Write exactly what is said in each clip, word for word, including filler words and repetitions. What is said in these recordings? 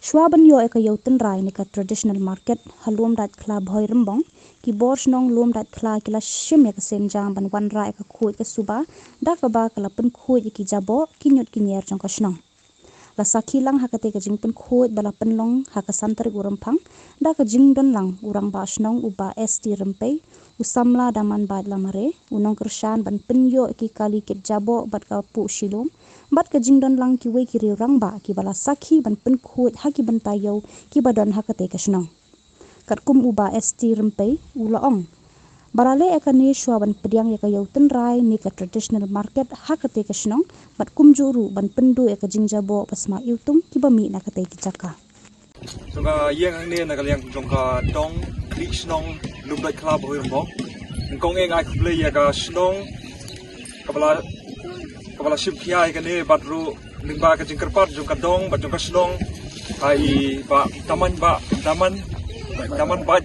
Shuwa ban ïoh ïa ka ïew tynrai ne ka traditional market ha Lumdaitkhla Bhoirymbong, ki bor shnong Lumdaitkhla ki la shim ïa ka sienjam ban wanrah ïa ka khuid ka suba, da kaba ka la pynkhuid ïa ki jaboh, ki ñiut ki ñier jong ka shnong. La sakhi lang ha katei ka jingpynkhuid ba la pynlong ha ka san tarik u Rymphang, da ka jingdon lang u Rangbah Shnong u Bah S T Rympei, u samla Damanbait Lamare, u nongkyrshan ban pynïoh ïa ki kali kit jaboh bad ka puh shilum, bad ka jingdon lang kiwei ki riew rangbah kiba la sakhi ban pynkhuid ha ki bynta ïew kiba don ha katei ka shnong. Katkum u Bah S T Rympei u la ong ba la leh ïa kane shuwa ban pdiang ïa ka ïew tynrai ne ka traditional market ha katei ka shnong, bad kumjuh ruh ban pynduh ïa ka jingjaboh ba sma iwtung kiba mih na katei ka jaka. Jong ka ïing hangne na ka liang jong ka dong khlieh shnong Lumdaitkhla Bhoirymbong. Nyngkong eh nga ai khublei ïa ka shnong kaba la, kaba la shim khia ïa kane bad ruh lyngba ka jingkyrpad jong ka dong bad jong ka shnong, ha i Bah Daman, Bah Daman, Damanbait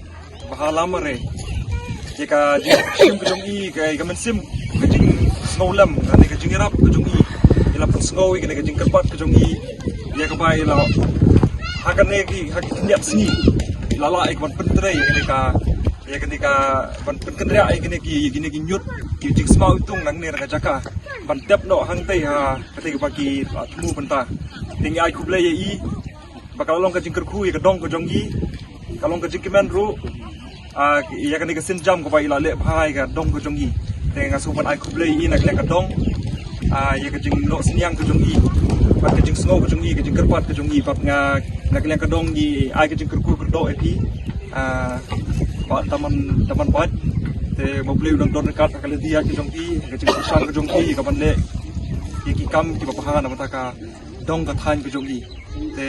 Bha Lamare. Ïa ka jingshim ka jong i, ka, ka mynsiem ka jingsngewlem, ka ne ka jingïarap ka jong i. I la pynsngew ïa kane ka jingkyrpad ka jong i. Ïa kaba i la, ha kane ki, ha ki khyndiat sngi, i la lah ïa ka ban pyntrei ïa kane ka, ïa kane ka, ban pynkynriah ïa kine ki, ïa kine ki ñiut ki jingsma iwtung nangne na ka jaka, ban tep noh hangtei ha katei kaba ki la thmu bynta. Te ngi ai khublei ïa i ba ka la long ka jingkyrkhu ïa ka dong ka jong i, ka long ka jingkmen ruh, ah, ïa kane ka sienjam kaba i la leh bha ïa ka dong ka jong i. Te nga sngewbha ban ai khublei ïa i na ka liang ka dong, ah, ïa ka jingnoh synñiang ka jong i, bad ka jingsngew ka jong i, ka jingkyrpad ka jong i, bad nga na ka liang ka dong ngi ai ka jingkyrkhu kyrdoh ïa phi, ah, Bah Daman, Damanbait. Te ba U Blei un nang don ryngkat ha ka lynti ka jong phi, ka jingkyrshan ka jong phi, ka ban leh ïa ki kam kiba bha na bynta ka dong ka thaiñ ka jong i. Te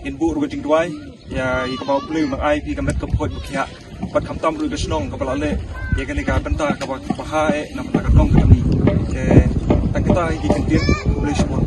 ngin buh ruh ka jingduwai ïa, ïa kaba U Blei un nang ai phi ka met ka phuid ba khiah, bad khamtam ruh ka shnong kaba la leh ïa kane ka bynta kaba bha eh na bynta ka dong ka jong i. Te tang kita hi ki kyntien, U Blei shibun.